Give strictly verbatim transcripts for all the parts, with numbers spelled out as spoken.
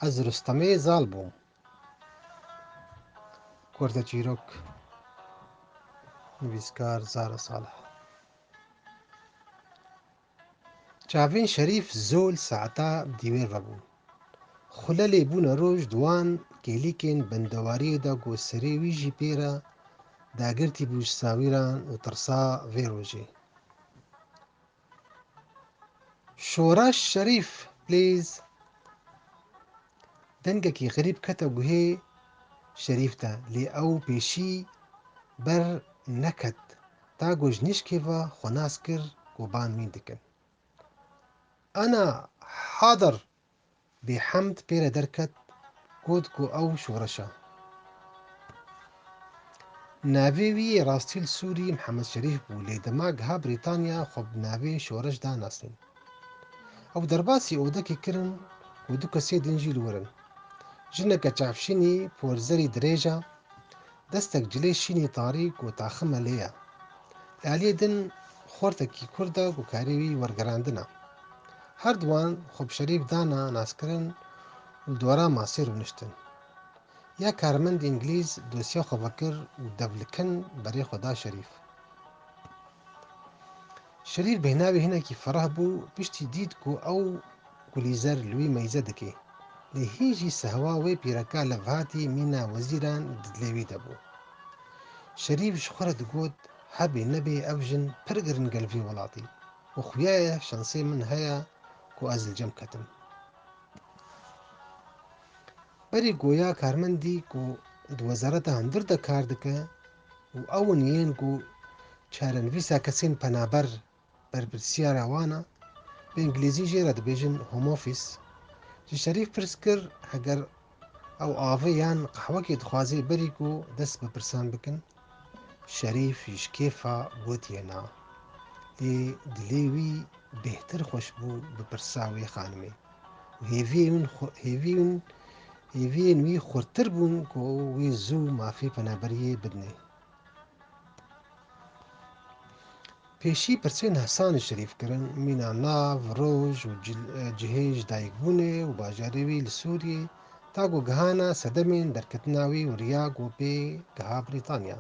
Ez Rustemê Zal bûm. Kurte çîrok, nivîskar Zara Salih. Çavên Şerîf zol saeta bi dîwêr ve bûn. Xulelê bûne roj di wan kêlîkên bindewariyê de ku serê wî jî pê re dagirtî bû ji sawîran û tirsa vê rojê. Şoreş Şerîf, please. Dengekî xerîb kete guhê Şerîf de, lê ew pêşî ber neket, ta ku ji nişkê ve xwe nas kir ku ban mîn dikin. Ana hadir! Bêhemd pê re derket, got ku ew şoreş e. Navê wî yê rastî li Sûrî Mihemed Şerîf bû, lê dema giha Brîtanya xwe bi navê Şoreş da nasîn. Ew derbasî odekê kirin ku du kesê din jî li wir in. Jineke çavşînî porzerî dirêj e, destek cilê şînî tarî ku taxime lê ye. Li aliyê din xortekî kurd e ku karê wî wergerandin e. Her di wan xwe bi Şerîf dana naskirin û li dora masê rûniştin. Ya karmendê îngilîz dosya xwe vekir û devlikin berê xwe da Şerîf. Şerîf bêhnavê hinekî fereh bû, piştî dît ku ew gulîzer li wî meyze dike. Lê hîn jî sehwa wê pîreka levhatî mîna wezîran di dilê wî de bû. Şerîf ji xwe re digot, hebê nebê ev jin pir giring e li vê welatî û xuya ye şansê min heye ku ez li cem ketim. Berî goya karmendî ku di Wezareta Hundir de kar dike û ew in yên ku çarenivîsa kesên penaber berpirsiyara wan e, bi îngilîzî jê re dibêjin Home Office, ji Şerîf pirs kir heger ew avê yan qehwekê dixwaze berî ku dest bi pirsan bikin. Şerîf ji kêfa gotiye na. Lê dilê wî bêhtir xweş bû bi pirsa wê xanimê û hêviyên wî xwe-, hêviyên, hêviyên wî xurttir bûn ku wê zû mafê penaberiyê bidinê. Pêşî pirsên hesan li Şerîf kirin, mîna nav, roj û cil-, cihê ji dayikbûnê û bajarê wî li Sûriyê, ta ku gihana sedemên derketina wî û riya ku pê giha Brîtanya.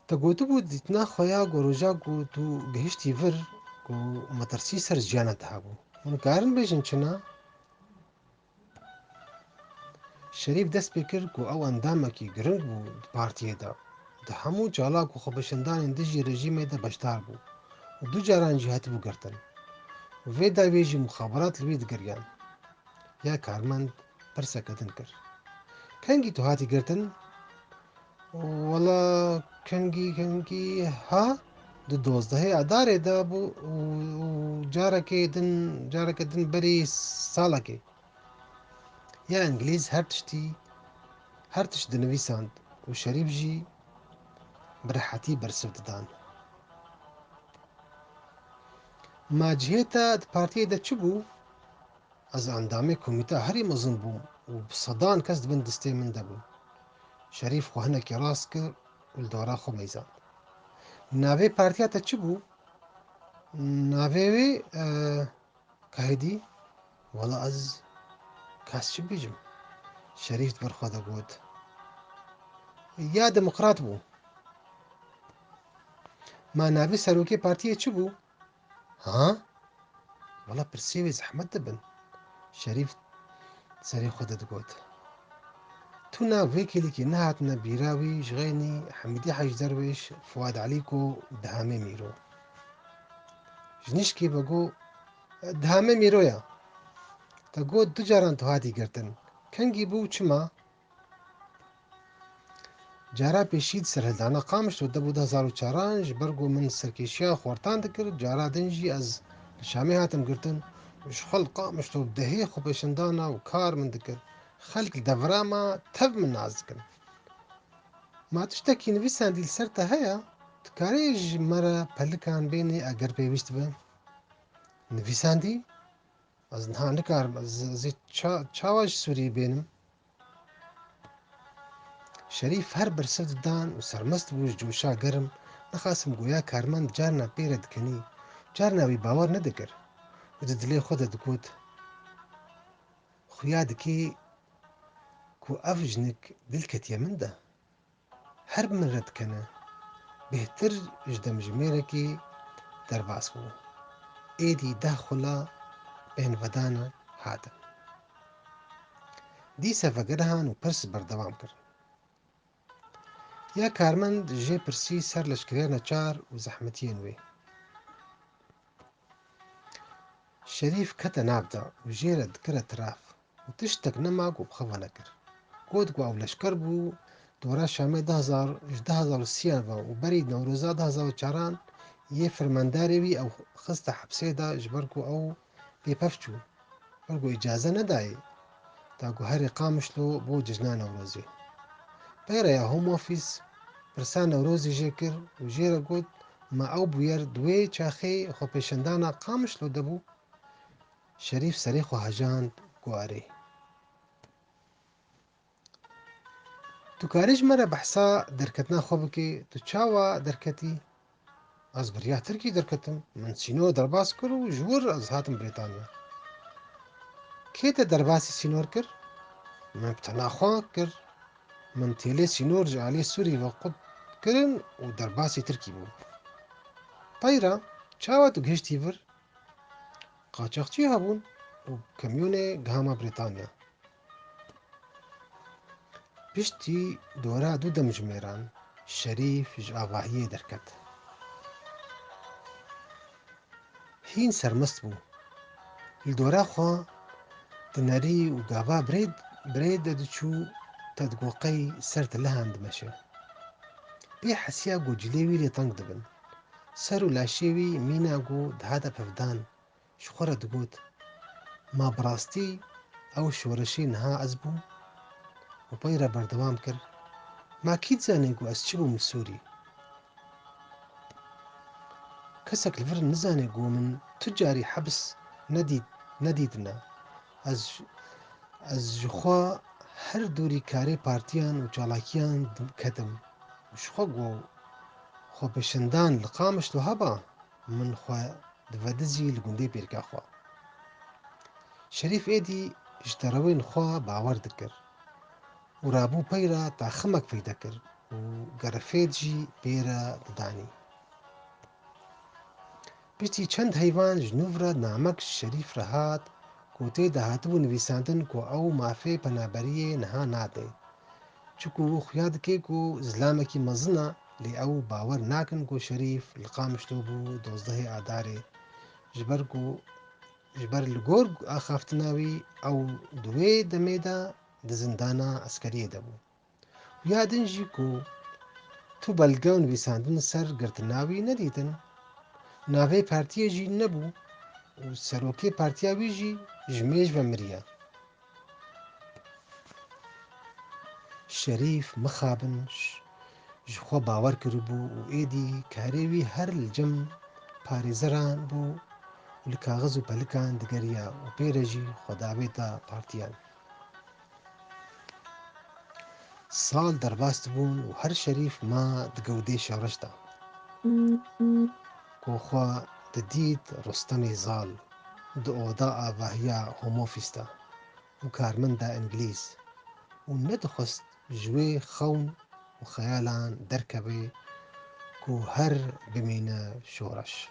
Te gotibû dîtina xwe ya ku roja ku tu gihiştî vir ku metirsî ser jiyana te hebû. Hûn karin bêjin çi ne? Şerîf dest pê kir ku ew endamekî giring bû di partiyê de. Di hemû çalak û xwebeşandanên dijî rejîmê de beşdar bû û du caran jî hatibû girtin. Û vê dawiyê jî muxaberat li wî digiriyan. Ya karmend pirseke din kir. Kengî tu hatî girtin? Wela kengî, kengî ha? Di dozdehê Adarê de bû û, û carekê din, careke din berî salekê. Ya Îngilîz her tiştî, her tişt dinivîsand û Şerîf jî bi rehetî bersiv didan. Ma cihê te di partiyê de çi bû? Ez endamê komîteya herî mezin bûm û bi sedan kes di bin destê min de bûn. Şerîf xwe hinekî rast kir û li dora xwe meyzand. Navê partiya te çi bû? Navê wê, e, Kahedî, wela ez kes çi bêjim? Şerîf di ber xwe de got. Ya demokrat bû. Ma navê serokê partiyê çi bû? Ha? Wela pirsê wê zehmet dibin. Şerîf serê xwe de digot. Tu nav vê kêlîkê nehatine bîra wî ji xeynî Hemîdî Hecî Derwêş, Fuad Elîko, Dihamê Mîro. Ji nişkê ve got, Dihamê Mîro ya. Te got du caran tu hatî girtin. Kengî bû û çima? Cara pêşî di serhildana Qamişlo de bû du hezar û çaran, ji ber ku min serkêşiya xortan dikir, cara din jî ez li Şamê hatim girtin û ji xwe li Qamişlo bi dehê xwepêşandana û kar min dikir. Xelk li devera me tev min nas dikin. Ma tiştekî nivîsandî li ser te heye? Dikarî ji me re pelikan bênî eger pêwîst be? Nivîsandî? Ez niha nikarim, ez, ez ê ça-, çawa ji Sûriyê bênim? Şerîf her bersiv didan û sermest bû ji coşa germ, nexasim goya karmend carna pê re dikenî, carna wî bawer nedikir û di dilê xwe de digot, xuya dikê ku ev jinik dil ketiye min de. Her bi min re dikene. Bêhtir ji demjimêrekî derbas bû. Êdî deh xula bên vedana hatin. Dîse vegerihan û pirs berdewam kirin. Ya karmend jê pirsî ser leşkerîya neçar û zehmetiyên wê. Şerîf kete nav de û jê re dikire tiraf û tiştek nema ku bi xwe venekir. Got ku ew leşker bû, dora Şamê du hezar, ji du hezar û sî ve û berî Newroza du hezar û çaran yê fermandarê wî ew xiste hepsê de ji ber ku ew bêpef çû. Ber ku îcaze nedayê, ta ku herê Qamişlo bo cejna Newrozê. Peyreya Home Office pirsa Newrozê jê kir û jê re got, ma ew bûyer di wê çaxê xwepêşandana Qamişlo de bû? Şerîf serê xwe hejand, got, erê. Tu karî ji me re behsa derketina xwe bikî, tu çawa derketî? Ez bi riya tirkî derketim. Min sînor derbas kir û ji wir ez hatim Brîtanya. Kê te derbasî sînor kir? Min bi tena xwe kir. Min têlê sînor ji alî Sûrî ve qut kirin û derbasî tirkî bûm. Peyra, çawa tu gihiştî vir? Qaçaxçî hebûn û kemyonê gihama Brîtanya. Piştî dora du demjimêran Şerîf ji avahiyê derket. Hîn sermist bû. Li dora xwe dinerî û gava birê, birê de diçû, te digot qey ser tilihan dimeşe. Pê hesiya ku cilê wî lê teng dibin. Ser û laşê wî mîna ku dihate pevdan. Ji xwe re digot, ma bi rastî ew şoreşê niha ez bûm? Û pey re berdewam kir, ma kî dizane ku ez çi bûm li Sûrî? Kesek li vir nizane ku min tu carî hebs nedît-, nedîtine. Ez, ez ji xwe her dûrî karê partiyan û çalakiyan ketim û ji xwe ku xwepêşandan li Qamişlo heba, min xwe divedizî li gundê pêrka xwe. Şerîf êdî ji derewên xwe bawer dikir û rabû pey re taximek peyde kir û gerefêt jî pê re didanî. Piştî çend heyvan ji nû re namek ji Şerîf re hat ku tê de hatibû nivîsandin ku ew mafê penaberiyê niha nade. Çiku wî xuya dike ku zilamekî mezin e, lê ew bawer nakin ku Şerîf li Qamişlo bû dozdehê Adarê, ji ber ku, ji ber li gor axaftina wî ew di wê demê de di zindana eskeriyê de bû. Ya din jî ku tu belge û nivîsandin ser girtina wî nedîtin. Navê partiyê jî nebû û serokê partiya wî jî ji mêj ve miriye. Şerîf mixabin ş-, ji xwe bawer kiribû û êdî karê wî her li cem parêzeran bû û li kaxiz û pelikan digeriya û pê re jî xwe davêta partiyan. Sal derbas dibûn û her Şerîf ma di gewdê şoreş de. Ku xwe didît Rustemê Zal di oda avahiya Home Office de û karmenda Îngilîz û nedixwest ji wê xewn û xeyalan derkeve ku her bimîne şoreş.